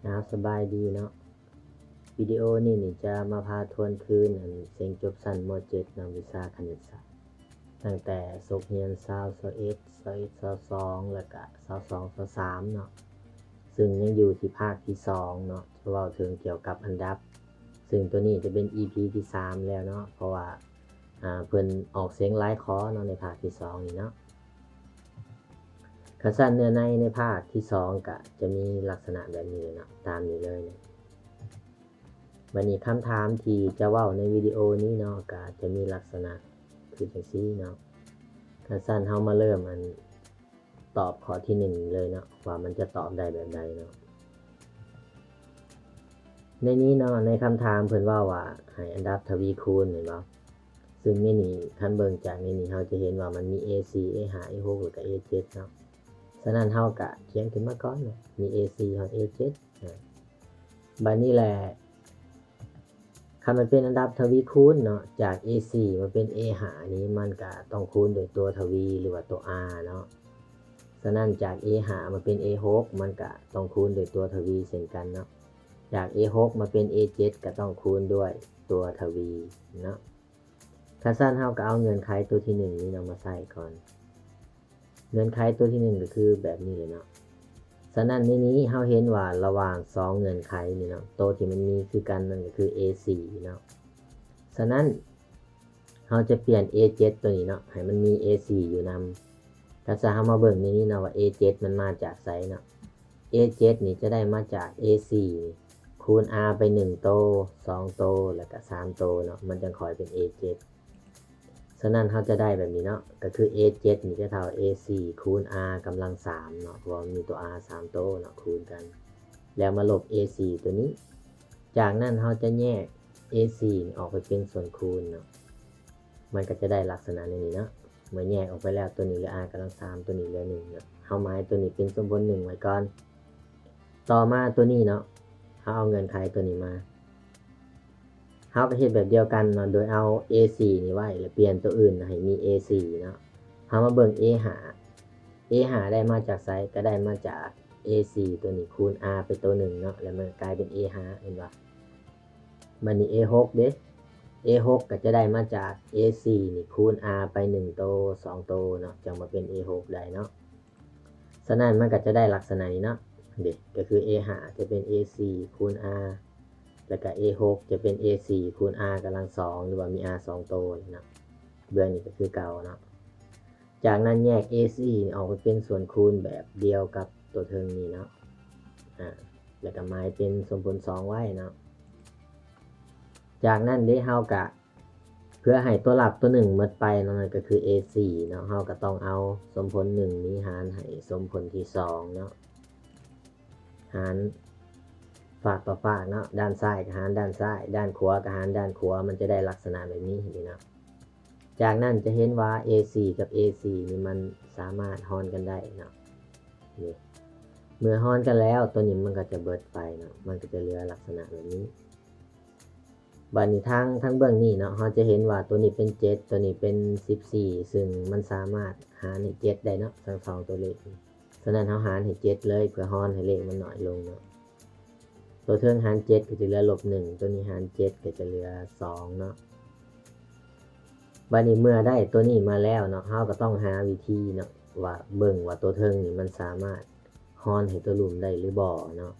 ອາ ສະບາຍດີເນາະ. ວິດີໂອນີ້ນີ້ຈະມາພາທວນຄືນ ອັນ ເສັງຈົບຊັ້ນ ມໍເຈັດ ເນາະ ວິຊາຄະນິດສາດ ຕັ້ງແຕ່ສົກຮຽນ ຊາວ ຊາວເອັດ ຊາວເອັດ ຊາວສອງ ແລ້ວກະ ຊາວສອງ ຊາວສາມ ເນາະ, ຊຶ່ງຍັງຢູ່ທີ່ພາກທີສອງເນາະ, ຈະເວົ້າເຖິງກ່ຽວກັບອັນດັບ, ຊຶ່ງໂຕນີ້ຈະເປັນ ອີພີ ທີສາມແລ້ວເນາະ, ເພາະວ່າ ອາ ເພິ່ນອອກເສັງຫຼາຍຂໍ້ເນາະ ໃນພາກທີສອງນີ້ເນາະ. ຄັນຊັ້ນເນື້ອໃນໃນພາກທີສອງກະຈະມີລັກສະນະແບບນີ້ເນາະ, ຕາມນີ້ເລີຍເນາະ. ບັດນີ້ຄຳຖາມທີ່ຈະເວົ້າໃນວິດີໂອນີ້ເນາະ ກະຈະມີລັກສະນະຄືຈັ່ງຊີ້ເນາະ. ຄັນຊັ້ນເຮົາມາເລີ່ມອັນຕອບຂໍ້ທີໜຶ່ງເລີຍເນາະ ວ່າມັນຈະຕອບໄດ້ແບບໃດເນາະ. ໃນນີ້ເນາະ ໃນຄຳຖາມເພິ່ນເວົ້າວ່າໃຫ້ອັນດັບທະວີຄູນແມ່ນບໍ່? ຊຶ່ງໃນນີ້ ຄັນເບິ່ງຈາກໃນນີ້ ເຮົາຈະເຫັນວ່າມັນມີ ເອສີ່ ເອຫ້າ ເອຫົກ ແລ້ວກະ ເອເຈັດ ເນາະ. ສະນັ້ນເຮົາກະຂຽນຂຶ້ນມາກ່ອນເນາະ, ມີ ເອສີ່ ຮອດ ເອເຈັດ ອາ ບັດນີ້ແຫຼະ ຄັນມັນເປັນອັນດັບທະວີຄູນເນາະ ຈາກ ເອສີ່ ມາເປັນ ເອຫ້າ ນີ້ ມັນກະຕ້ອງຄູນດ້ວຍຕົວທະວີ ຫຼືວ່າຕົວ R ເນາະ. ສະນັ້ນຈາກ ເອຫ້າ ມາເປັນ ເອຫົກ ມັນກະຕ້ອງຄູນດ້ວຍຕົວທະວີເຊັ່ນກັນເນາະ, ຈາກ ເອຫົກ ມາເປັນ ເອເຈັດ ກະຕ້ອງຄູນດ້ວຍຕົວທະວີເນາະ. ຄັນຊັ້ນເຮົາກະເອົາເງື່ອນໄຂຕົວທີໜຶ່ງນີ້ເນາະມາໃສ່ກ່ອນ. ເງື່ອນໄຂຕົວທີໜຶ່ງກະຄືແບບນີ້ເລີຍເນາະ. ສະນັ້ນໃນນີ້ເຮົາເຫັນວ່າລະຫວ່າງສອງເງື່ອນໄຂນີ້ເນາະ ໂຕທີ່ມັນມີຄືກັນນັ້ນກະຄື ເອສີ່ ເນາະ. ສະນັ້ນເຮົາຈະປ່ຽນ ເອເຈັດ ໂຕນີ້ເນາະ ໃຫ້ມັນມີ ເອສີ່ ຢູ່ນຳ. ຄັນຊັ້ນເຮົາມາເບິ່ງໃນນີ້ເນາະວ່າ ເອເຈັດ ມັນມາຈາກໃສເນາະ. ເອເຈັດ ນີ້ຈະໄດ້ມາຈາກ ເອສີ່ ຄູນ R ໄປໜຶ່ງໂຕ ສອງໂຕ ແລ້ວກະສາມໂຕເນາະ, ມັນຈັ່ງຄ່ອຍເປັນ ເອເຈັດ. ສະນັ້ນເຮົາຈະໄດ້ແບບນີ້ເນາະ, ກະຄື ເອເຈັດ ນີ້ຈະເທົ່າ ເອສີ່ ຄູນ R ກຳລັງສາມເນາະ, ເພາະວ່າມັນມີຕົວ R ສາມໂຕເນາະ ຄູນກັນ ແລ້ວມາລົບ ເອສີ່ ໂຕນີ້. ຈາກນັ້ນເຮົາຈະແຍກ ເອສີ່ ນີ້ອອກໄປເປັນສ່ວນຄູນເນາະ, ມັນກະຈະໄດ້ລັກສະນະແນວນີ້ເນາະ. ເມື່ອແຍກອອກໄປແລ້ວ ໂຕນີ້ເຫຼືອ R ກຳລັງສາມ ໂຕນີ້ເຫຼືອໜຶ່ງເນາະ, ເຮົາໝາຍໂຕນີ້ເປັນສົມຜົນໜຶ່ງໄວ້ກ່ອນ. ຕໍ່ມາໂຕນີ້ເນາະ ເຮົາເອົາເງື່ອນໄຂໂຕນີ້ມາ ເຮົາກະເຮັດແບບດຽວກັນເນາະ ໂດຍເອົາ ເອສີ່ ນີ້ໄວ້ ແລ້ວປ່ຽນໂຕອື່ນໃຫ້ມີ ເອສີ່ ເນາະ. ເຮົາມາເບິ່ງ ເອຫ້າ ເອຫ້າ ໄດ້ມາຈາກໃສ? ກະໄດ້ມາຈາກ ເອສີ່ ໂຕນີ້ຄູນ R ໄປໂຕໜຶ່ງເນາະ ແລ້ວມັນກະກາຍເປັນ ເອຫ້າ ແມ່ນບໍ່? ບັດນີ້ ເອຫົກ ເດ ເອຫົກ ກະຈະໄດ້ມາຈາກ ເອສີ່ ນີ້ຄູນ R ໄປໜຶ່ງໂຕ ສອງໂຕເນາະ ຈັ່ງມາເປັນ ເອຫົກ ໄດ້ເນາະ. ສະນັ້ນມັນກະຈະໄດ້ລັກສະນະນີ້ເນາະ ເດ ກະຄື ເອຫ້າ ຈະເປັນ ເອສີ່ ຄູນ R ແລ້ວກະ ເອຫົກ ຈະເປັນ ເອສີ່ ຄູນ R ກຳລັງສອງ ຫຼືວ່າມີ R ສອງໂຕນີ້ເນາະ, ເບື້ອງນີ້ກະຄືເກົ່າເນາະ. ຈາກນັ້ນແຍກ ເອສີ່ ອອກໄປເປັນສ່ວນຄູນແບບດຽວກັບໂຕເທິງນີ້ເນາະ ອາ ແລ້ວກະໝາຍເປັນສົມຜົນສອງໄວ້ເນາະ. ຈາກນັ້ນເດ ເຮົາກະ ເພື່ອໃຫ້ຕົວລັບຕົວໜຶ່ງໝົດໄປເນາະ ນັ້ນກະຄື ເອສີ່ ເນາະ, ເຮົາກະຕ້ອງເອົາສົມຜົນໜຶ່ງນີ້ຫານໃຫ້ສົມຜົນທີສອງເນາະ, ຫານຟາກຕໍ່ຟາກເນາະ, ດ້ານຊ້າຍກະຫານດ້ານຊ້າຍ ດ້ານຂວາກະຫານດ້ານຂວາ, ມັນຈະໄດ້ລັກສະນະແບບນີ້ເດເນາະ. ຈາກນັ້ນຈະເຫັນວ່າ ເອສີ່ ກັບ ເອສີ່ ນີ້ມັນສາມາດຮອນກັນໄດ້ເນາະ, ນີ້ ເມື່ອຮອນກັນແລ້ວ ໂຕນີ້ມັນກະຈະເບິດໄປເນາະ, ມັນກະຈະເຫຼືອລັກສະນະແບບນີ້. ບາດນີ້ທາງ ທາງເບື້ອງນີ້ເນາະ ເຮົາຈະເຫັນວ່າໂຕນີ້ເປັນເຈັດ ໂຕນີ້ເປັນສິບສີ່ ຊຶ່ງມັນສາມາດຫານໃຫ້ເຈັດໄດ້ເນາະ ທັງສອງຕົວເລກນີ້. ສະນັ້ນເຮົາຫານໃຫ້ເຈັດເລີຍ ເພື່ອຮອນໃຫ້ເລກມັນໜ້ອຍລົງເນາະ. ໂຕເທິງຫານເຈັດກະຈະເຫຼືອລົບໜຶ່ງ ໂຕນີ້ຫານເຈັດກະຈະເຫຼືອສອງເນາະ. ບາດນີ້ເມື່ອໄດ້ໂຕນີ້ມາແລ້ວເນາະ ເຮົາກະຕ້ອງຫາວິທີເນາະ ວ່າເບິ່ງວ່າໂຕເທິງນີ້ມັນສາມາດຮອນໃຫ້ໂຕລຸ່ມໄດ້ຫຼືບໍ່ເນາະ.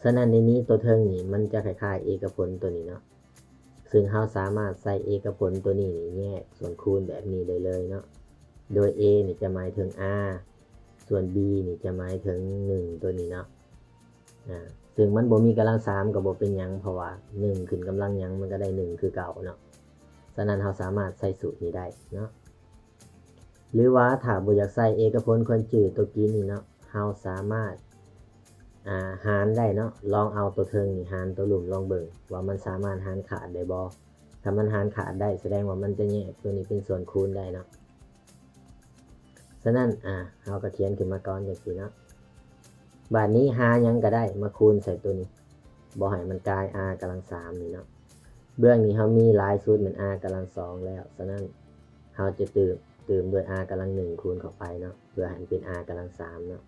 ສະນັ້ນໃນນີ້ໂຕເທິງນີ້ມັນຈະຄ້າຍໆເອກະຜົນໂຕນີ້ເນາະ, ຊຶ່ງເຮົາສາມາດໃຊ້ເອກະຜົນໂຕນີ້ນີ້ແຍກສ່ວນຄູນແບບນີ້ໄດ້ເລີຍເນາະ, ໂດຍ A ນີ້ຈະໝາຍເຖິງ R ສ່ວນ B ນີ້ຈະໝາຍເຖິງໜຶ່ງໂຕນີ້ເນາະ. ອາ ຊຶ່ງມັນບໍ່ມີກຳລັງສາມກະບໍ່ເປັນຫຍັງ ເພາະວ່າໜຶ່ງຂຶ້ນກຳລັງຫຍັງມັນກະໄດ້ໜຶ່ງຄືເກົ່າເນາະ. ສະນັ້ນເຮົາສາມາດໃຊ້ສູດນີ້ໄດ້ເນາະ. ຫຼືວ່າຖ້າບໍ່ຢາກໃຊ້ເອກະຜົນຄວນຈື່ໂຕກີ້ນີ້ເນາະ ເຮົາສາມາດ ອາ ຫານໄດ້ເນາະ, ລອງເອົາໂຕເທິງນີ້ຫານໂຕລຸ່ມລອງເບິ່ງວ່າມັນສາມາດຫານຂາດໄດ້ບໍ່. ຖ້າມັນຫານຂາດໄດ້ ສະແດງວ່າມັນຈະແຍກໂຕນີ້ເປັນສ່ວນຄູນໄດ້ເນາະ. ສະນັ້ນ ອາ ເຮົາກະຂຽນຂຶ້ນມາກ່ອນຈັ່ງຊີ້ເນາະ. ບາດນີ້ຫາຫຍັງກະໄດ້ມາຄູນໃສ່ໂຕນີ້ ບໍ່ໃຫ້ມັນກາຍ R ກຳລັງສາມນີ້ເນາະ. ເບື້ອງນີ້ເຮົາມີຫຼາຍສຸດແມ່ນ R ກຳລັງສອງແລ້ວ, ສະນັ້ນເຮົາຈະຕື່ມ ຕື່ມດ້ວຍ R ກຳລັງໜຶ່ງຄູນເຂົ້າໄປເນາະ ເພື່ອໃຫ້ມັນເປັນ R ກຳລັງສາມເນາະ.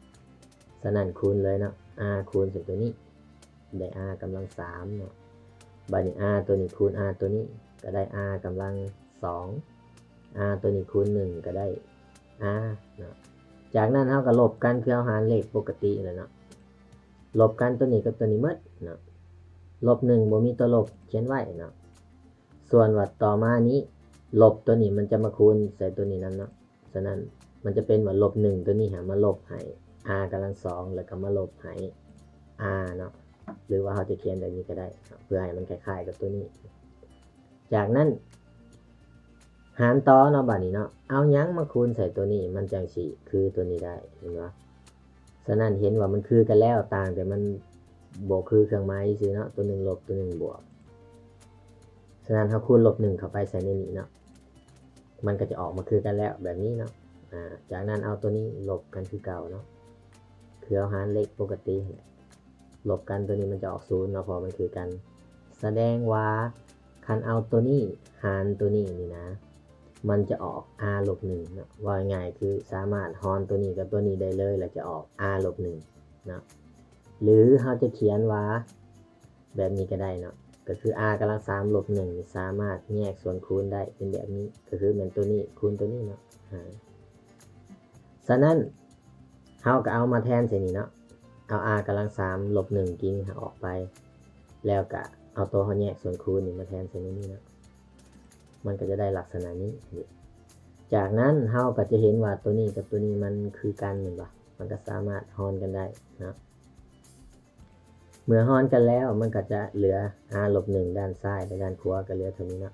ສະນັ້ນຄູນເລີຍເນາະ r ຄູນໃສ່ຕົວນີ້ ໄດ້ r ກຳລັງສາມເນາະ. ບາດນີ້ r ຕົວນີ້ຄູນ r ຕົວນີ້ ກໍໄດ້ r ກຳລັງສອງ r ຕົວນີ້ຄູນໜຶ່ງ ກໍໄດ້ r ເນາະ. ຈາກນັ້ນເຮົາກໍລົບກັນ ຄືເຮົາຫານເລກປົກກະຕິແຫຼະເນາະ ລົບກັນຕົວນີ້ກັບຕົວນີ້ໝົດເນາະ. ລົບໜຶ່ງ ບໍ່ມີຕົວລົບຂຽນໄວ້ເນາະ. ສ່ວນວ່າຕໍ່ມານີ້ ລົບຕົວນີ້ມັນຈະມາຄູນໃສ່ຕົວນີ້ນຳເນາະ. ສະນັ້ນມັນຈະເປັນວ່າລົບໜຶ່ງ ຕົວນີ້ຫາມາລົບໃຫ້ r ກຳລັງສອງ ແລ້ວກໍມາລົບໃຫ້ r ເນາະ ຫຼືວ່າເຮົາຈະຂຽນແບບນີ້ກໍໄດ້ເນາະ ເພື່ອໃຫ້ມັນຄ້າຍໆກັບຕົວນີ້. ຈາກນັ້ນຫານຕໍ່ເນາະ ບາດນີ້ເນາະ ເອົາຫຍັງມາຄູນໃສ່ຕົວນີ້ ມັນຈັ່ງຊິຄືຕົວນີ້ໄດ້ ເຫັນບໍ່? ສະນັ້ນເຫັນວ່າມັນຄືກັນແລ້ວ ຕ່າງແຕ່ມັນບໍ່ຄືເຄື່ອງໝາຍຊື່ເນາະ ຕົວໜຶ່ງລົບ ຕົວໜຶ່ງບວກ. ສະນັ້ນເຮົາຄູນລົບໜຶ່ງເຂົ້າໄປໃສ່ໃນນີ້ເນາະ ມັນກໍຈະອອກມາຄືກັນແລ້ວແບບນີ້ເນາະ. ອາ ຈາກນັ້ນເອົາຕົວນີ້ລົບກັນຄືເກົ່າເນາະ ຄືເຮົາຫານເລກປົກກະຕິຫັ້ນແຫຼະ ລົບກັນ ຕົວນີ້ມັນຈະອອກສູນເນາະ ເພາະມັນຄືກັນ. ສະແດງວ່າຄັນເອົາຕົວນີ້ຫານຕົວນີ້ນີ້ນະ ມັນຈະອອກ r ລົບໜຶ່ງເນາະ. ເວົ້າງ່າຍໆ ຄືສາມາດຫອນຕົວນີ້ກັບຕົວນີ້ໄດ້ເລີຍ ແລ້ວຈະອອກ r ລົບໜຶ່ງເນາະ. ຫຼືເຮົາຈະຂຽນວ່າ ແບບນີ້ກໍໄດ້ເນາະ ກໍຄື r ກຳລັງສາມລົບໜຶ່ງ ນີ້ສາມາດແຍກສ່ວນຄູນໄດ້ເປັນແບບນີ້ ກໍຄືແມ່ນຕົວນີ້ຄູນຕົວນີ້ເນາະ. ອາ ສະນັ້ນເຮົາກໍເອົາມາແທນໃສ່ນີ້ເນາະ ເອົາ r ກຳລັງສາມລົບໜຶ່ງກີ້ນີ້ອອກໄປ ແລ້ວກໍເອົາຕົວເຮົາແຍກສ່ວນຄູນນີ້ມາແທນໃສ່ໃນນີ້ເນາະ ມັນກໍຈະໄດ້ລັກສະນະນີ້. ຈາກນັ້ນເຮົາກໍຈະເຫັນວ່າຕົວນີ້ກັບຕົວນີ້ມັນຄືກັນແມ່ນບໍ່? ມັນກໍສາມາດຫອນກັນໄດ້ເນາະ. ເມື່ອຫອນກັນແລ້ວ ມັນກໍຈະເຫຼືອ r ລົບໜຶ່ງ ດ້ານຊ້າຍ ແລະ ດ້ານຂວາກໍເຫຼືອເທົ່ານີ້ເນາະ.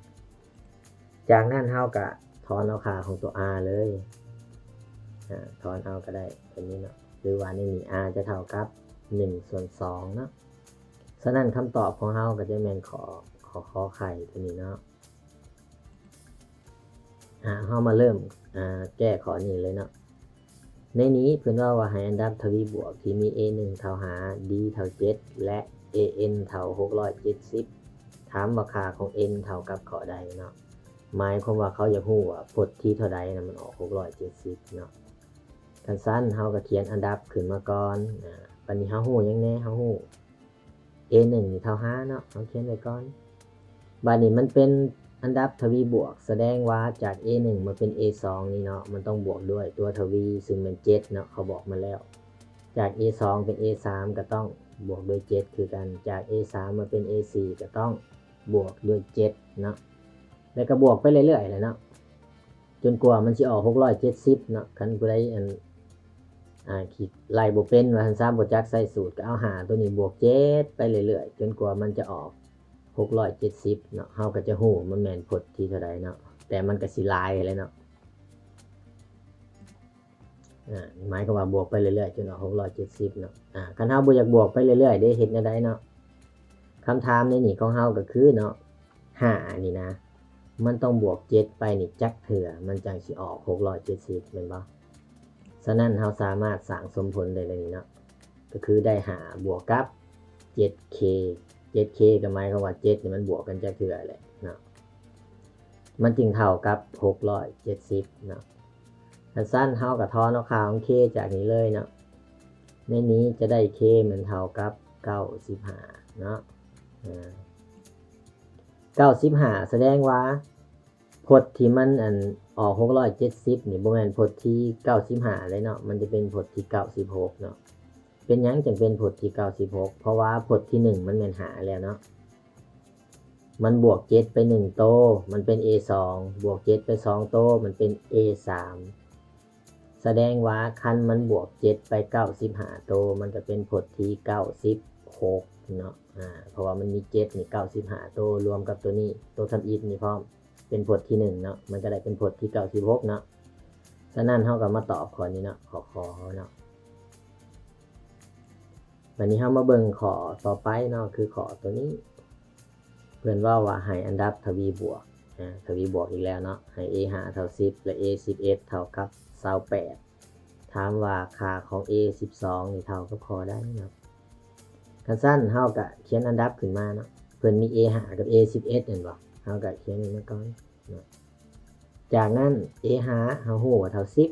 ຈາກນັ້ນເຮົາກໍຖອນເອົາຄ່າຂອງຕົວ r ເລີຍ ອາ ຖອນເອົາກໍໄດ້ແບບນີ້ເນາະ ຫຼືວ່າໃນນີ້ r ຈະເທົ່າກັບໜຶ່ງສ່ວນສອງເນາະ. ສະນັ້ນຄຳຕອບຂອງເຮົາກໍຈະແມ່ນຂໍ້ ຂໍ້ ຂໍໄຂ່ຕົວນີ້ເນາະ. ອາ ເຮົາມາເລີ່ມ ອາ ແກ້ຂໍ້ນີ້ເລີຍເນາະ. ໃນນີ້ເພິ່ນເວົ້າວ່າໃຫ້ອັນດັບທະວີບວກທີ່ມີ a ໜຶ່ງເທົ່າຫ້າ d ເທົ່າເຈັດ ແລະ a n ເທົ່າຫົກຮ້ອຍເຈັດສິບ ຖາມວ່າຄ່າຂອງ n ເທົ່າກັບຂໍ້ໃດເນາະ. ໝາຍຄວາມວ່າເຂົາຢາກຮູ້ວ່າພົດທີເທົ່າໃດນະ ມັນອອກຫົກຮ້ອຍເຈັດສິບເນາະ. ຄັນຊັ້ນເຮົາກໍຂຽນອັນດັບຂຶ້ນມາກ່ອນ. ອາ ບັດນີ້ເຮົາຮູ້ຫຍັງແດ່? ເຮົາຮູ້ a ໜຶ່ງນີ້ເທົ່າຫ້າເນາະ ເຮົາຂຽນໄວ້ກ່ອນ. ບາດນີ້ມັນເປັນອັນດັບທະວີບວກ ສະແດງວ່າຈາກ a ໜຶ່ງມາເປັນ a ສອງນີ້ເນາະ ມັນຕ້ອງບວກດ້ວຍຕົວທະວີ ຊຶ່ງແມ່ນເຈັດເນາະ ເຂົາບອກມາແລ້ວ. ຈາກ a ສອງເປັນ a ສາມກໍຕ້ອງບວກດ້ວຍເຈັດຄືກັນ ຈາກ a ສາມມາເປັນ a ສີ່ກໍຕ້ອງບວກດ້ວຍເຈັດເນາະ ແລ້ວກໍບວກໄປເລື້ອຍໆແຫຼະເນາະ ຈົນກວ່າມັນຊິອອກຫົກຮ້ອຍເຈັດສິບເນາະ. ຄັນຜູ້ໃດ ອັນ ອາ ຄິດໄລ່ບໍ່ເປັນວ່າຊັ້ນຊະ ບໍ່ຈັກໃຊ້ສູດ ກໍເອົາຫ້າຕົວນີ້ບວກເຈັດໄປເລື້ອຍໆ ຈົນກວ່າມັນຈະອອກຫົກຮ້ອຍເຈັດສິບເນາະ ເຮົາກໍຈະຮູ້ວ່າມັນແມ່ນພົດທີເທົ່າໃດເນາະ ແຕ່ມັນກໍຊິຫຼາຍຫັ້ນແຫຼະເນາະ. ອາ ໝາຍຄວາມວ່າບວກໄປເລື້ອຍໆ ຈົນອອກຫົກຮ້ອຍເຈັດສິບເນາະ. ອາ ຄັນເຮົາບໍ່ຢາກບວກໄປເລື້ອຍໆເດ ເຮັດແນວໃດເນາະ? ຄຳຖາມໃນນີ້ຂອງເຮົາກໍຄືເນາະ ຫ້ານີ້ນະ ມັນຕ້ອງບວກເຈັດໄປນີ້ຈັກເທື່ອ ມັນຈັ່ງຊິອອກຫົກຮ້ອຍເຈັດສິບ ແມ່ນບໍ່? ສະນັ້ນເຮົາສາມາດສ້າງສົມຜົນໄດ້ເລີຍນີ້ເນາະ ກໍຄືໄດ້ຫ້າບວກກັບເຈັດເຄ ເຈັດເຄກໍໝາຍຄວາມວ່າເຈັດນີ້ມັນບວກກັນຈັກເທື່ອແຫຼະເນາະ ມັນຈຶ່ງເທົ່າກັບຫົກຮ້ອຍເຈັດສິບເນາະ. ຄັນຊັ້ນເຮົາກໍຖອນເອົາຄ່າຂອງເຄຈາກນີ້ເລີຍເນາະ ໃນນີ້ຈະໄດ້ເຄແມ່ນເທົ່າກັບເກົ້າສິບຫ້າເນາະ. ອາ ເກົ້າສິບຫ້າ ສະແດງວ່າພົດທີ່ມັນ ອັນ ອອກຫົກຮ້ອຍເຈັດສິບນີ້ ບໍ່ແມ່ນພົດທີເກົ້າສິບຫ້າເລີຍເນາະ ມັນຈະເປັນພົດທີເກົ້າສິບຫົກເນາະ. ເປັນຫຍັງຈຶ່ງເປັນພົດທີເກົ້າສິບຫົກ? ເພາະວ່າພົດທີໜຶ່ງມັນແມ່ນຫ້າແລ້ວເນາະ ມັນບວກເຈັດໄປໜຶ່ງໂຕ ມັນເປັນ a ສອງ ບວກເຈັດໄປສອງໂຕ ມັນເປັນ a ສາມ ສະແດງວ່າຄັນມັນບວກເຈັດໄປເກົ້າສິບຫ້າໂຕ ມັນກໍເປັນພົດທີເກົ້າສິບຫົກເນາະ. ອາ ເພາະວ່າມັນມີເຈັດນີ້ເກົ້າສິບຫ້າໂຕ ລວມກັບຕົວນີ້ ໂຕທຳອິດນີ້ພ້ອມ ເປັນພົດທີໜຶ່ງເນາະ ມັນກໍໄດ້ເປັນພົດທີເກົ້າສິບຫົກເນາະ. ສະນັ້ນເຮົາກໍມາຕອບຂໍ້ນີ້ເນາະ ຂໍ້ ຂໍ້ເນາະ. ບັດນີ້ເຮົາມາເບິ່ງຂໍ້ຕໍ່ໄປເນາະ ຄືຂໍ້ຕົວນີ້ ເພິ່ນເວົ້າວ່າໃຫ້ອັນດັບທະວີບວກ ອາ ທະວີບວກອີກແລ້ວເນາະ ໃຫ້ a ຫ້າເທົ່າສິບ ແລະ a ສິບເອັດເທົ່າກັບຊາວແປດ ຖາມວ່າຄ່າຂອງ a ສິບສອງນີ້ເທົ່າກັບຂໍ້ໃດເນາະ. ຄັນຊັ້ນເຮົາກະຂຽນອັນດັບຂຶ້ນມາເນາະ ເພິ່ນມີ a ຫ້າກັບ a ສິບເອັດແມ່ນບໍ່? ເຮົາກະຂຽນມັນມາກ່ອນເນາະ. ຈາກນັ້ນ a ຫ້າເຮົາຮູ້ວ່າເທົ່າສິບ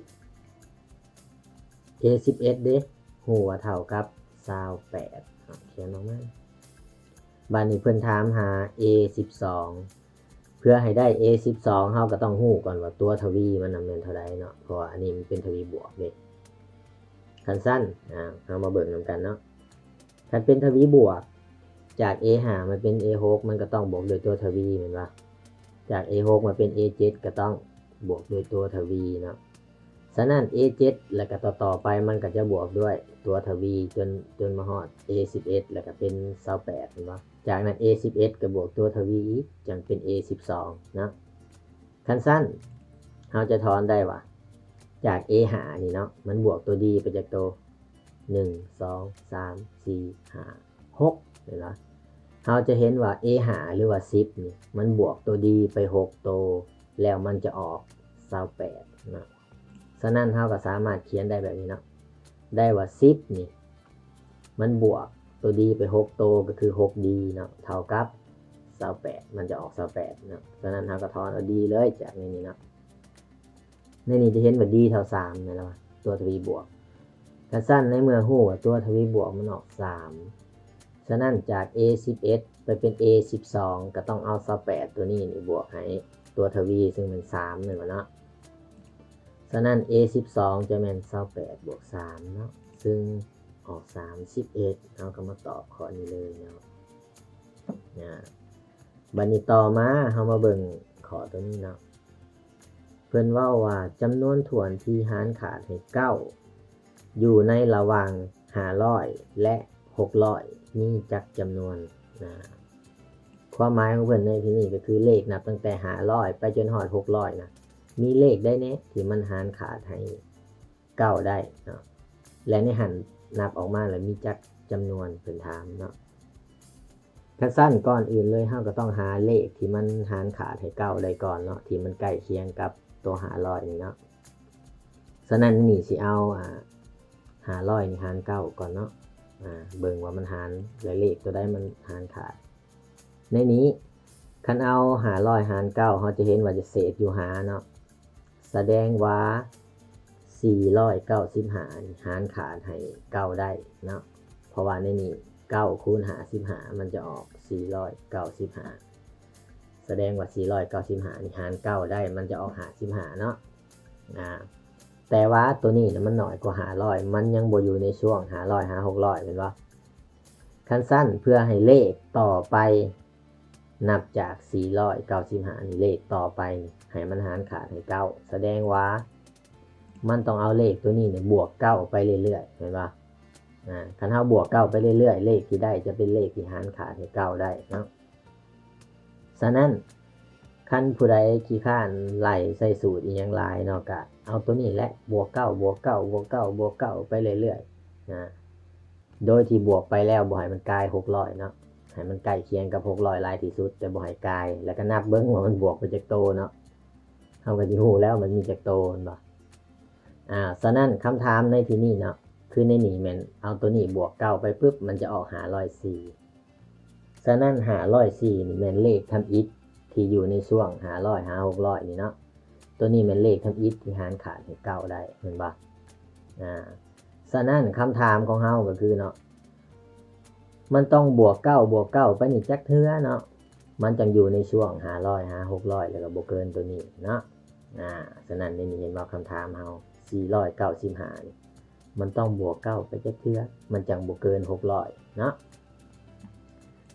a ສິບເອັດເດ ຫ ຮູ້ວ່າເທົ່າກັບຊາວແປດ ເອົາຂຽນອອກມາ. ບາດນີ້ເພິ່ນຖາມຫາ A ສິບສອງ ເພື່ອໃຫ້ໄດ້ A ສິບສອງ ເຮົາກໍຕ້ອງຮູ້ກ່ອນວ່າຕົວທະວີມັນນະແມ່ນເທົ່າໃດເນາະ ເພາະວ່າອັນນີ້ມັນເປັນທະວີບວກເດ້. ຄັນຊັ້ນ ອາ ເຮົາມາເບິ່ງນຳກັນເນາະ. ຄັນເປັນທະວີບວກ ຈາກ A ຫ້າ ມາເປັນ A ຫົກ ມັນກໍຕ້ອງບວກດ້ວຍຕົວທະວີແມ່ນບໍ່? ຈາກ A ຫົກ ມາເປັນ A ເຈັດ ກໍຕ້ອງບວກດ້ວຍຕົວທະວີເນາະ. ສະນັ້ນ A ເຈັດ ແລ້ວກໍຕໍ່ໆໄປ ມັນກໍຈະບວກດ້ວຍຕົວທະວີ ຈົນ ຈົນມາຮອດ A ສິບເອັດ ແລ້ວກໍເປັນຊາວແປດແມ່ນບໍ່? ຈາກນັ້ນ A ສິບເອັດ ກໍບວກຕົວທະວີອີກ ຈັ່ງເປັນ A ສິບສອງເນາະ. ຄັນຊັ້ນ ເຮົາຈະຖອນໄດ້ວ່າ ຈາກ A ຫ້າ ນີ້ເນາະ ມັນບວກຕົວດີໄປຈັກໂຕ? ໜຶ່ງ ສອງ ສາມ ສີ່ ຫ້າ ຫົກ ເຫັນບໍ່? ເຮົາຈະເຫັນວ່າ A ຫ້າ ຫຼືວ່າ ສິບ ນີ້ ມັນບວກຕົວດີໄປຫົກໂຕ ແລ້ວມັນຈະອອກ ຊາວແປດ ເນາະ. ສະນັ້ນເຮົາກໍສາມາດຂຽນໄດ້ແບບນີ້ເນາະ ໄດ້ວ່າ ສິບ ນີ້ ມັນບວກຕົວດີໄປຫົກໂຕ ກໍຄື ຫົກ D ເນາະ ເທົ່າກັບ ຊາວແປດ ມັນຈະອອກ ຊາວແປດ ເນາະ. ສະນັ້ນເຮົາກໍຖອນເອົາ D ເລີຍຈາກໃນນີ້ເນາະ. ໃນນີ້ຈະເຫັນວ່າ D ເທົ່າ ສາມ ແມ່ນບໍ່? ຕົວທະວີບວກ. ຄັນຊັ້ນໃນເມື່ອຮູ້ວ່າຕົວທະວີບວກມັນອອກ ສາມ ສະນັ້ນຈາກ A ສິບເອັດ ໄປເປັນ A ສິບສອງ ກໍຕ້ອງເອົາ ຊາວແປດ ຕົວນີ້ນີ້ບວກໃຫ້ຕົວທະວີ ຊຶ່ງແມ່ນ ສາມ ແມ່ນບໍ່ເນາະ? ສະນັ້ນ A ສິບສອງ ຈະແມ່ນ ຊາວແປດ ບວກ ສາມ ເນາະ ຊຶ່ງອອກ ສາມສິບເອັດ. ເຮົາກໍມາຕອບຂໍ້ນີ້ເລີຍເນາະ. ອາ ບັດນີ້ຕໍ່ມາເຮົາມາເບິ່ງຂໍ້ຕົວນີ້ເນາະ. ເພິ່ນເວົ້າວ່າ ຈຳນວນຖ້ວນທີ່ຫານຂາດໃຫ້ເກົ້າ ຢູ່ໃນລະຫວ່າງຫ້າຮ້ອຍ ແລະ ຫົກຮ້ອຍ ມີຈັກຈຳນວນ? ນະ ຄວາມໝາຍຂອງເພິ່ນໃນທີ່ນີ້ກໍຄື ເລກນັບຕັ້ງແຕ່ຫ້າຮ້ອຍໄປຈົນຮອດຫົກຮ້ອຍນະ ມີເລກໃດແດ່ທີ່ມັນຫານຂາດໃຫ້ເກົ້າໄດ້ເນາະ ແລະ ໃນຫັ້ນນັບອອກມາແລ້ວມີຈັກຈຳນວນ ເພິ່ນຖາມເນາະ. ຄັນຊັ້ນກ່ອນອື່ນເລີຍ ເຮົາກໍຕ້ອງຫາເລກທີ່ມັນຫານຂາດໃຫ້ເກົ້າໄດ້ກ່ອນເນາະ ທີ່ມັນໃກ້ຄຽງກັບຕົວຫ້າຮ້ອຍນີ້ເນາະ. ສະນັ້ນນີ້ຊິເອົາ ອາ ຫ້າຮ້ອຍນີ້ຫານເກົ້າກ່ອນເນາະ ອາ ເບິ່ງວ່າມັນຫານ ແລະ ເລກຕົວໃດມັນຫານຂາດ. ໃນນີ້ ຄັນເອົາຫ້າຮ້ອຍຫານເກົ້າ ເຮົາຈະເຫັນວ່າຈະເສດຢູ່ຫ້າເນາະ. ສະແດງວ່າ ສີ່ຮ້ອຍເກົ້າສິບຫ້າ ນີ້ຫານຂາດໃຫ້ເກົ້າໄດ້ເນາະ ເພາະວ່າໃນນີ້ ເກົ້າຄູນຫ້າສິບຫ້າ ມັນຈະອອກ ສີ່ຮ້ອຍເກົ້າສິບຫ້າ. ສະແດງວ່າ ສີ່ຮ້ອຍເກົ້າສິບຫ້າ ນີ້ຫານເກົ້າໄດ້ ມັນຈະອອກ ຫ້າສິບຫ້າເນາະ. ອາ ແຕ່ວ່າຕົວນີ້ນະ ມັນໜ້ອຍກວ່າຫ້າຮ້ອຍ ມັນຍັງບໍ່ຢູ່ໃນຊ່ວງຫ້າຮ້ອຍຫາຫົກຮ້ອຍ ແມ່ນບໍ່? ຄັນຊັ້ນ ເພື່ອໃຫ້ເລກຕໍ່ໄປ ນັບຈາກ ສີ່ຮ້ອຍເກົ້າສິບຫ້າ ນີ້ ເລກຕໍ່ໄປນີ້ ໃຫ້ມັນຫານຂາດໃຫ້ເກົ້າ ສະແດງວ່າ ມັນຕ້ອງເອົາເລກຕົວນີ້ນີ້ບວກເກົ້າໄປເລື້ອຍໆ ແມ່ນບໍ່? ອາ ຄັນເຮົາບວກເກົ້າໄປເລື້ອຍໆ ເລກທີ່ໄດ້ຈະເປັນເລກທີ່ຫານຂາດໃຫ້ເກົ້າໄດ້ເນາະ. ສະນັ້ນ ຄັນຜູ້ໃດຂີ້ຄ້ານໄລ່ໃສ່ສູດອີ່ຫຍັງຫຼາຍເນາະ ກະເອົາຕົວນີ້ແຫຼະ ບວກເກົ້າ ບວກເກົ້າ ບວກເກົ້າ ບວກເກົ້າໄປເລື້ອຍໆ ນະ ໂດຍທີ່ບວກໄປແລ້ວບໍ່ໃຫ້ມັນກາຍຫົກຮ້ອຍເນາະ ໃຫ້ມັນໃກ້ຄຽງກັບຫົກຮ້ອຍຫຼາຍທີ່ສຸດ ແຕ່ບໍ່ໃຫ້ກາຍ ແລ້ວກໍນັບເບິ່ງວ່າມັນບວກໄປຈັກໂຕເນາະ ເຮົາກໍຊິຮູ້ແລ້ວມັນມີຈັກໂຕ ແມ່ນບໍ່? ອາ ສະນັ້ນຄຳຖາມໃນທີ່ນີ້ເນາະ ຄືໃນນີ້ແມ່ນເອົາຕົວນີ້ບວກເກົ້າໄປປຶບ ມັນຈະອອກຫ້າຮ້ອຍສີ່. ສະນັ້ນຫ້າຮ້ອຍສີ່ນີ້ແມ່ນເລກທຳອິດທີ່ຢູ່ໃນຊ່ວງຫ້າຮ້ອຍຫາຫົກຮ້ອຍນີ້ເນາະ ຕົວນີ້ແມ່ນເລກທຳອິດທີ່ຫານຂາດໃຫ້ເກົ້າໄດ້ ແມ່ນບໍ່? ອາ ສະນັ້ນຄຳຖາມຂອງເຮົາກໍຄືເນາະ ມັນຕ້ອງບວກເກົ້າ ບວກເກົ້າໄປນີ້ຈັກເທື່ອເນາະ ມັນຈັ່ງຢູ່ໃນຊ່ວງຫ້າຮ້ອຍຫາຫົກຮ້ອຍ ແລ້ວກໍບໍ່ເກີນຕົວນີ້ເນາະ. ອາ ສະນັ້ນໃນນີ້ເຫັນບໍ່ ຄຳຖາມເຮົາ ສີ່ຮ້ອຍເກົ້າສິບຫ້ານີ້ ມັນຕ້ອງບວກເກົ້າໄປຈັກເທື່ອ ມັນຈັ່ງບໍ່ເກີນຫົກຮ້ອຍເນາະ.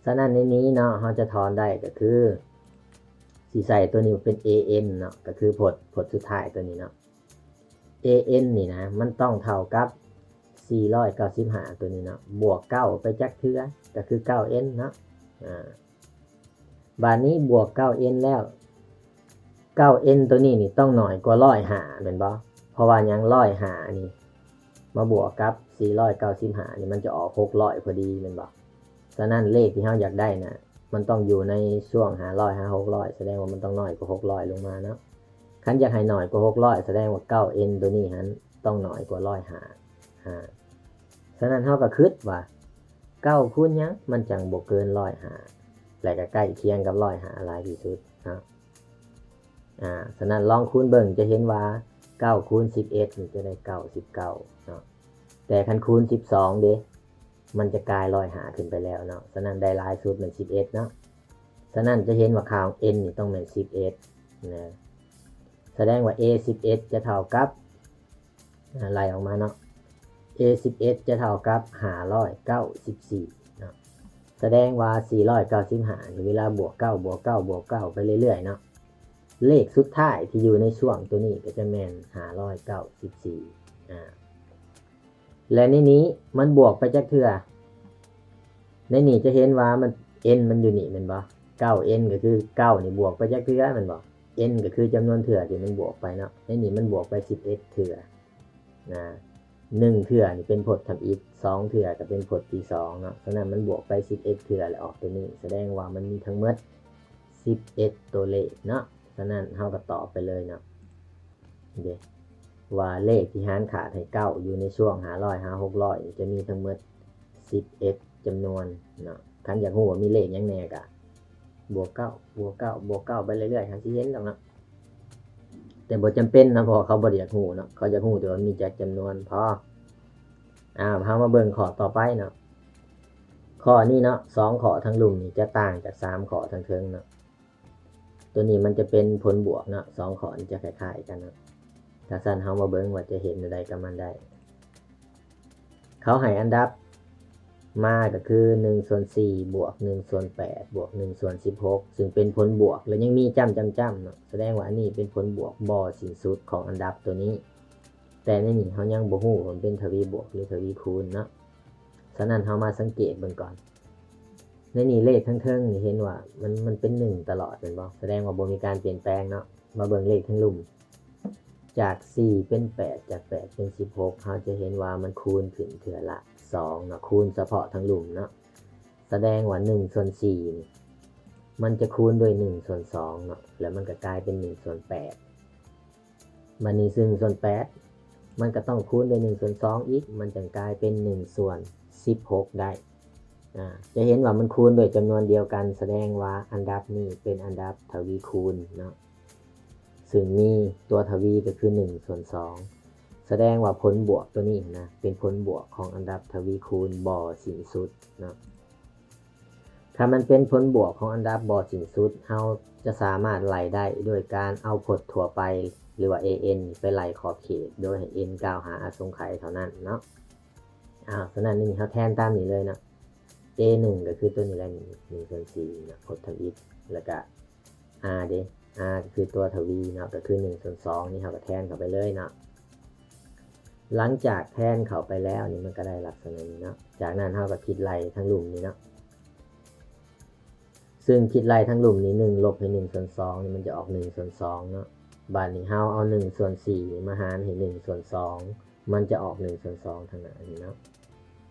ສະນັ້ນໃນນີ້ເນາະ ເຮົາຈະຖອນໄດ້ກໍຄື ຊິໃສ່ຕົວນີ້ເປັນ ເອເອັນ ເນາະ ກໍຄືພົດ ພົດສຸດທ້າຍຕົວນີ້ເນາະ ເອເອັນ ນີ້ນະ ມັນຕ້ອງເທົ່າກັບ ສີ່ຮ້ອຍເກົ້າສິບຫ້າ ຕົວນີ້ເນາະ ບວກເກົ້າໄປຈັກເທື່ອ ກໍຄື ເກົ້າເອັນ ເນາະ. ອາ ບາດນີ້ບວກ ເກົ້າເອັນ ແລ້ວ ເກົ້າເອັນ ຕົວນີ້ນີ້ຕ້ອງໜ້ອຍກວ່າ ຮ້ອຍຫ້າ ແມ່ນບໍ່? ເພາະວ່າຫຍັງ? ຮ້ອຍຫ້າ ນີ້ມາບວກກັບ ສີ່ຮ້ອຍເກົ້າສິບຫ້າ ນີ້ ມັນຈະອອກ ຫົກຮ້ອຍ ພໍດີ ແມ່ນບໍ່? ສະນັ້ນເລກທີ່ເຮົາຢາກໄດ້ນະ ມັນຕ້ອງຢູ່ໃນຊ່ວງ ຫ້າຮ້ອຍຫາຫົກຮ້ອຍ ສະແດງວ່າມັນຕ້ອງໜ້ອຍກວ່າ ຫົກຮ້ອຍ ລົງມາເນາະ. ຄັນຢາກໃຫ້ໜ້ອຍກວ່າ ຫົກຮ້ອຍ ສະແດງວ່າ ເກົ້າເອັນ ຕົວນີ້ຫັ້ນຕ້ອງໜ້ອຍກວ່າ ຮ້ອຍຫ້າ. ອາ ສະນັ້ນເຮົາກໍຄິດວ່າ ເກົ້າຄູນຫຍັງມັນຈັ່ງບໍ່ເກີນ ຮ້ອຍຫ້າ ແລະກໍໃກ້ຄຽງກັບ ຮ້ອຍຫ້າ ຫຼາຍທີ່ສຸດເນາະ. ອາ ສະນັ້ນລອງຄູນເບິ່ງ ຈະເຫັນວ່າ ເກົ້າຄູນສິບເອັດ ນີ້ຈະໄດ້ ເກົ້າສິບເກົ້າ ເນາະ. ເ ແຕ່ຄັນຄູນສິບສອງເດ້ ມັນຈະກາຍຮ້ອຍຫ້າຂຶ້ນໄປແລ້ວເນາະ. ສະນັ້ນໄດ້ຫຼາຍສຸດແມ່ນສິບເອັດເນາະ. ສະນັ້ນຈະເຫັນວ່າຄ່າຂອງ n ນີ້ຕ້ອງແມ່ນສິບເອັດນະ. ສະແດງວ່າ a ສິບເອັດຈະເທົ່າກັບ ອາ ໄລ່ອອກມາເນາະ a ສິບເອັດຈະເທົ່າກັບຫ້າຮ້ອຍເກົ້າສິບສີ່ເນາະ. ສະແດງວ່າສີ່ຮ້ອຍເກົ້າສິບຫ້ານີ້ ເວລາບວກເກົ້າ ບວກເກົ້າ ບວກເກົ້າໄປເລື້ອຍໆເນາະ ເລກສຸດທ້າຍທີ່ຢູ່ໃນຊ່ວງໂຕນີ້ກໍຈະແມ່ນຫ້າຮ້ອຍເກົ້າສິບສີ່ ອາ ແລະໃນນີ້ມັນບວກໄປຈັກເທື່ອ? ໃນນີ້ຈະເຫັນວ່າມັນ n ມັນຢູ່ນີ້ແມ່ນບໍ່? ເກົ້າ n ກໍຄືເກົ້ານີ້ບວກໄປຈັກເທື່ອແມ່ນບໍ່? n ກໍຄືຈຳນວນເທື່ອທີ່ມັນບວກໄປເນາະ. ໃນນີ້ມັນບວກໄປສິບເອັດເທື່ອນະ. ໜຶ່ງເທື່ອນີ້ເປັນພົດທຳອິດ, ສອງເທື່ອກໍເປັນພົດທີສອງເນາະ. ສະນັ້ນມັນບວກໄປສິບເອັດເທື່ອ ແລະອອກຕົວນີ້, ສະແດງວ່າມັນມີທັງໝົດສິບເອັດຕົວເລກເນາະ. ສະນັ້ນເຮົາກໍຕອບໄປເລີຍເນາະ ເດ້ ວ່າເລກທີ່ຫານຂາດໃຫ້ເກົ້າຢູ່ໃນຊ່ວງຫ້າຮ້ອຍຫາຫົກຮ້ອຍນີ້ ຈະມີທັງໝົດສິບເອັດຈຳນວນເນາະ. ຄັນຢາກຮູ້ວ່າມີເລກຫຍັງແດ່ ກະບວກເກົ້າ ບວກເກົ້າ ບວກເກົ້າໄປເລື້ອຍໆ ຫາຊິເຫັນດອກເນາະ. ແຕ່ບໍ່ຈຳເປັນເນາະ ເພາະວ່າເຂົາບໍ່ໄດ້ຢາກຮູ້ເນາະ, ເຂົາຢາກຮູ້ແຕ່ວ່າມີຈັກຈຳນວນພໍ. ອ້າວ ເຮົາມາເບິ່ງຂໍ້ຕໍ່ໄປເນາະ. ຂໍ້ນີ້ເນາະ ສອງຂໍ້ທາງລຸ່ມນີ້ຈະຕ່າງຈາກສາມຂໍ້ທາງເທິງເນາະ. ຕົວນີ້ມັນຈະເປັນຜົນບວກເນາະ, ສອງຂໍ້ນີ້ຈະຄ້າຍໆກັນເນາະ. ຖ້າຊັ້ນເຮົາມາເບິ່ງວ່າຈະເຮັດແນວໃດກັບມັນໄດ້. ເຂົາໃຫ້ອັນດັບມາກໍຄືໜຶ່ງສ່ວນສີ່ ບວກໜຶ່ງສ່ວນແປດ ບວກໜຶ່ງສ່ວນສິບຫົກ ຊຶ່ງເປັນຜົນບວກ ແລະຍັງມີຈ້ຳໆໆເນາະ, ສະແດງວ່າອັນນີ້ເປັນຜົນບວກບໍ່ສິ້ນສຸດຂອງອັນດັບຕົວນີ້. ແຕ່ໃນນີ້ເຮົາຍັງບໍ່ຮູ້ວ່າມັນເປັນທະວີບວກ ຫຼື ທະວີຄູນເນາະ. ສະນັ້ນເຮົາມາສັງເກດເບິ່ງກ່ອນ. ໃນນີ້ເລກທາງເທິງນີ້ເຫັນວ່າມັນ ມັນເປັນໜຶ່ງຕະຫຼອດແມ່ນບໍ່? ສະແດງວ່າບໍ່ມີການປ່ຽນແປງເນາະ. ມາເບິ່ງເລກທາງລຸ່ມ ຈາກສີ່ເປັນແປດ ຈາກແປດເປັນສິບຫົກ ເຮົາຈະເຫັນວ່າມັນຄູນຂຶ້ນເທື່ອລະສອງເນາະ, ຄູນສະເພາະທາງລຸ່ມເນາະ. ສະແດງວ່າໜຶ່ງສ່ວນສີ່ນີ້ ມັນຈະຄູນດ້ວຍໜຶ່ງສ່ວນສອງເນາະ, ແລ້ວມັນກໍກາຍເປັນໜຶ່ງສ່ວນແປດ. ບາດນີ້ໜຶ່ງສ່ວນແປດ ມັນກໍຕ້ອງຄູນດ້ວຍໜຶ່ງສ່ວນສອງອີກ ມັນຈຶ່ງກາຍເປັນໜຶ່ງສ່ວນສິບຫົກໄດ້. ອາ ຈະເຫັນວ່າມັນຄູນດ້ວຍຈຳນວນດຽວກັນ, ສະແດງວ່າອັນດັບນີ້ເປັນອັນດັບທະວີຄູນເນາະ, ຊຶ່ງມີຕົວທະວີກໍຄືໜຶ່ງສ່ວນສອງ. ສະແດງວ່າຜົນບວກຕົວນີ້ນະ ເປັນຜົນບວກຂອງອັນດັບທະວີຄູນບໍ່ສິ້ນສຸດເນາະ. ຖ້າມັນເປັນຜົນບວກຂອງອັນດັບບໍ່ສິ້ນສຸດ, ເຮົາຈະສາມາດໄລ່ໄດ້ໂດຍການເອົາພົດທົ່ວໄປ ຫຼືວ່າ an ໄປໄລ່ຂອບເຂດ ໂດຍໃຫ້ n ກ້າວຫາອະສົງໄຂເທົ່ານັ້ນເນາະ. ອ້າວ ສະນັ້ນນີ້ເຮົາແທນຕາມນີ້ເລີຍເນາະ, a ໜຶ່ງກໍຄືຕົວນີ້ແຫຼະ ນີ້ ໜຶ່ງສ່ວນສີ່ເນາະ ພົດທຳອິດ ແລ້ວກະ r ເດ້ r ກໍຄືຕົວທະວີເນາະ ກໍຄືໜຶ່ງສ່ວນສອງ ນີ້ເຮົາກໍແທນເຂົ້າໄປເລີຍເນາະ. ຫຼັງຈາກແທນເຂົ້າໄປແລ້ວນີ້ ມັນກໍໄດ້ລັກສະນະນີ້ເນາະ. ຈາກນັ້ນເຮົາກໍຄິດໄລ່ທາງລຸ່ມນີ້ເນາະ, ຊຶ່ງຄິດໄລ່ທາງລຸ່ມນີ້ ໜຶ່ງລົບໃຫ້ໜຶ່ງສ່ວນສອງນີ້ ມັນຈະອອກໜຶ່ງສ່ວນສອງເນາະ. ບາດນີ້ເຮົາເອົາໜຶ່ງສ່ວນສີ່ນີ້ມາຫານໃຫ້ໜຶ່ງສ່ວນສອງ ມັນຈະອອກໜຶ່ງສ່ວນສອງທາງໜ້ານີ້ເນາະ,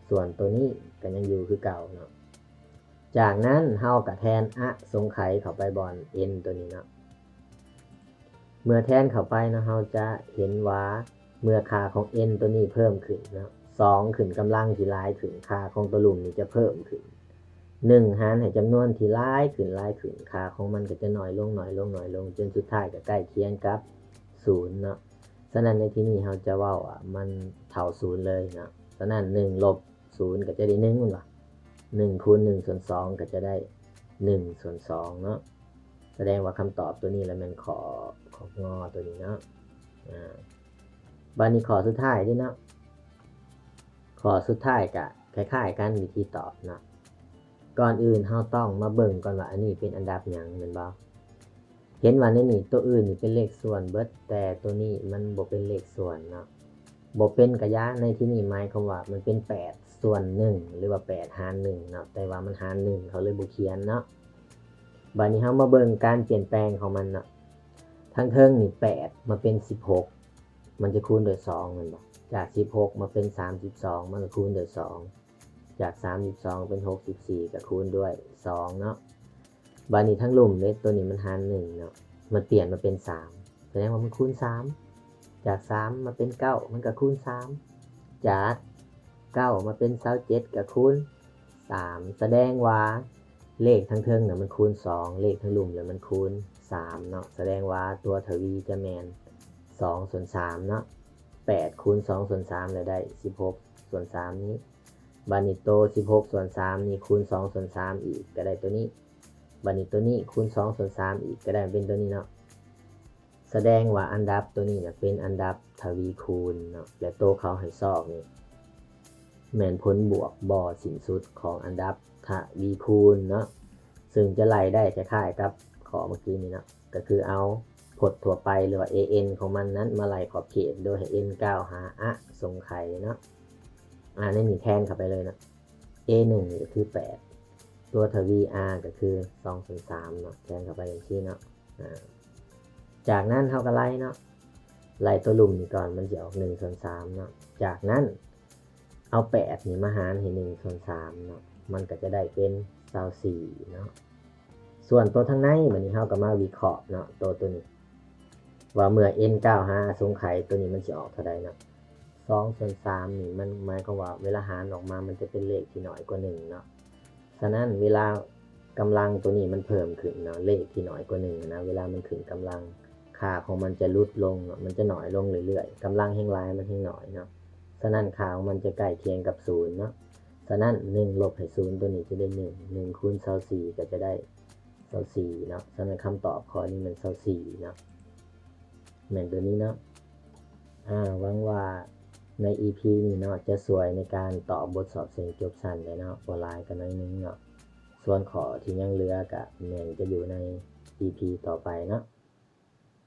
ສ່ວນຕົວນີ້ກໍຍັງຢູ່ຄືເກົ່າເນາະ. ຈາກນັ້ນເຮົາກໍແທນອະສົງໄຂເຂົ້າໄປບ່ອນ n ຕົວນີ້ເນາະ. ເມື່ອແທນເຂົ້າໄປເນາະ ເຮົາຈະເຫັນວ່າເມື່ອຄ່າຂອງ n ຕົວນີ້ເພີ່ມຂຶ້ນເນາະ ສອງຂຶ້ນກຳລັງທີ່ຫຼາຍຂຶ້ນ ຄ່າຂອງຕົວລຸ່ມນີ້ຈະເພີ່ມຂຶ້ນ ໜຶ່ງຫານໃຫ້ຈຳນວນທີ່ຫຼາຍຂຶ້ນ ຫຼາຍຂຶ້ນ ຄ່າຂອງມັນກໍຈະໜ້ອຍລົງ ໜ້ອຍລົງ ໜ້ອຍລົງ ຈົນສຸດທ້າຍກໍໃກ້ຄຽງກັບສູນເນາະ. ສະນັ້ນໃນທີ່ນີ້ເຮົາຈະເວົ້າວ່າມັນເທົ່າສູນເລີຍເນາະ. ສະນັ້ນໜຶ່ງລົບ ສູນກໍຈະໄດ້ໜຶ່ງແມ່ນບໍ່? ໜຶ່ງຄູນໜຶ່ງສ່ວນສອງກໍຈະໄດ້ໜຶ່ງສ່ວນສອງເນາະ. ສະແດງວ່າຄຳຕອບຕົວນີ້ລະແມ່ນຂໍ້ ຂໍ້ ງ ຕົວນີ້ເນາະ. ອາ ບາດນີ້ຂໍ້ສຸດທ້າຍເດ້ເນາະ, ຂໍ້ສຸດທ້າຍກະຄ້າຍໆກັນ ວິທີຕອບເນາະ. ກ່ອນອື່ນເຮົາຕ້ອງມາເບິ່ງກ່ອນວ່າອັນນີ້ເປັນອັນດັບຫຍັງແມ່ນບໍ່? ເຫັນວ່າໃນນີ້ຕົວອື່ນນີ້ເປັນເລກສ່ວນເບິດ ແຕ່ຕົວນີ້ມັນບໍ່ເປັນເລກສ່ວນເນາະ. ບໍ່ເປັນກະຢ່າ ໃນທີ່ນີ້ໝາຍຄວາມວ່າມັນເປັນແປດສ່ວນໜຶ່ງ ຫຼືວ່າແປດຫານໜຶ່ງເນາະ, ແຕ່ວ່າມັນຫານໜຶ່ງ ເຂົາເລີຍບໍ່ຂຽນເນາະ. ບາດນີ້ເຮົາມາເບິ່ງການປ່ຽນແປງຂອງມັນເນາະ. ທາງເທິງນີ້ແປດມາເປັນສິບຫົກ ມັນຈະຄູນດ້ວຍສອງແມ່ນບໍ່? ຈາກສິບຫົກມາເປັນສາມສິບສອງ ມັນກໍຄູນດ້ວຍສອງ. ຈາກສາມສິບສອງເປັນຫົກສິບສີ່ ກໍຄູນດ້ວຍສອງເນາະ. ບາດນີ້ທາງລຸ່ມເດ້ ຕົວນີ້ມັນຫານໜຶ່ງເນາະ ມັນປ່ຽນມາເປັນສາມ ສະແດງວ່າມັນຄູນສາມ. ຈາກສາມມາເປັນເກົ້າ ມັນກໍຄູນສາມ. ຈາກເກົ້າມາເປັນຊາວເຈັດ ກໍຄູນສາມ. ສະແດງວ່າເລກທາງເທິງນະມັນຄູນສອງ ເລກທາງລຸ່ມລະມັນຄູນສາມເນາະ. ສະແດງວ່າຕົວທະວີຈະແມ່ນສອງສ່ວນສາມເນາະ. ແປດຄູນສອງສ່ວນສາມລະໄດ້ສິບຫົກ ສ່ວນສາມນີ້ ບາດນີ້ໂຕສິບຫົກສ່ວນສາມນີ້ຄູນສອງສ່ວນສາມອີກ ກໍໄດ້ໂຕນີ້ ບາດນີ້ໂຕນີ້ຄູນສອງສ່ວນສາມອີກ ກໍໄດ້ເປັນໂຕນີ້ເນາະ. ສະແດງວ່າອັນດັບໂຕນີ້ນະ ເປັນອັນດັບທະວີຄູນເນາະ ແລະ ໂຕເຂົາໃຫ້ຊອກນີ້ ແມ່ນຜົນບວກບໍ່ສິ້ນສຸດຂອງອັນດັບທະວີຄູນເນາະ ເຊິ່ງຈະໄລ່ໄດ້ຄ້າຍໆກັບຂໍ້ເມື່ອກີ້ນີ້ເນາະ ກໍຄືເອົາພົດທົ່ວໄປ ຫຼືວ່າ ເອເອັນ ຂອງມັນນັ້ນມາໄລ່ຂອບເຂດ ໂດຍໃຫ້ ເອັນ ກ້າວຫາອະສົງໄຂເນາະ. ອາ ໃນນີ້ແທນເຂົ້າໄປເລີຍເນາະ ເອໜຶ່ງນີ້ກໍຄືແປດ ຕົວທະວີ R ກໍຄືສອງສ່ວນສາມເນາະ ແທນເຂົ້າໄປຈັ່ງຊີ້ເນາະ. ອາ ຈາກນັ້ນເຮົາກໍໄລ່ເນາະ ໄລ່ຕົວລຸ່ມນີ້ກ່ອນ ມັນຊິອອກໜຶ່ງສ່ວນສາມເນາະ. ຈາກນັ້ນເອົາແປດນີ້ມາຫານໃຫ້ໜຶ່ງສ່ວນສາມເນາະ ມັນກໍຈະໄດ້ເປັນຊາວສີ່ເນາະ. ສ່ວນຕົວທາງໃນ ບາດນີ້ເຮົາກໍມາວິເຄາະເນາະ ຕົວ ຕົວນີ້ ວ່າເມື່ອ n ກ້າວຫາອະສົງໄຂ ຕົວນີ້ມັນຊິອອກເທົ່າໃດເນາະ. ສອງສ່ວນສາມນີ້ ມັນໝາຍຄວາມວ່າເວລາຫານອອກມາ ມັນຈະເປັນເລກທີ່ໜ້ອຍກວ່າໜຶ່ງເນາະ. ສະນັ້ນເວລາກຳລັງຕົວນີ້ມັນເພີ່ມຂຶ້ນເນາະ ເລກທີ່ໜ້ອຍກວ່າໜຶ່ງນະ ເວລາມັນຂຶ້ນກຳລັງ ຄ່າຂອງມັນຈະຫຼຸດລົງເນາະ ມັນຈະໜ້ອຍລົງເລື້ອຍໆ ກຳລັງແຮງຫຼາຍມັນແຮງໜ້ອຍເນາະ. ສະນັ້ນຄ່າຂອງມັນຈະໃກ້ຄຽງກັບສູນເນາະ. ສະນັ້ນໜຶ່ງລົບໃຫ້ສູນ ຕົວນີ້ຈະໄດ້ໜຶ່ງ ໜຶ່ງຄູນຊາວສີ່ກໍຈະໄດ້ຊາວສີ່ເນາະ. ສະນັ້ນຄຳຕອບຂໍ້ນີ້ແມ່ນຊາວສີ່ເນາະ ແມ່ນຕົວນີ້ເນາະ. ອາ ຫວັງວ່າໃນ ອີພີ ນີ້ເນາະ ຈະຊ່ວຍໃນການຕອບບົດສອບເສັງຈົບຊັ້ນໄດ້ເນາະ ບໍ່ຫຼາຍກໍໜ້ອຍໜຶ່ງເນາະ. ສ່ວນຂໍ້ທີ່ຍັງເຫຼືອກໍແມ່ນຈະຢູ່ໃນ ອີພີ ຕໍ່ໄປເນາະ.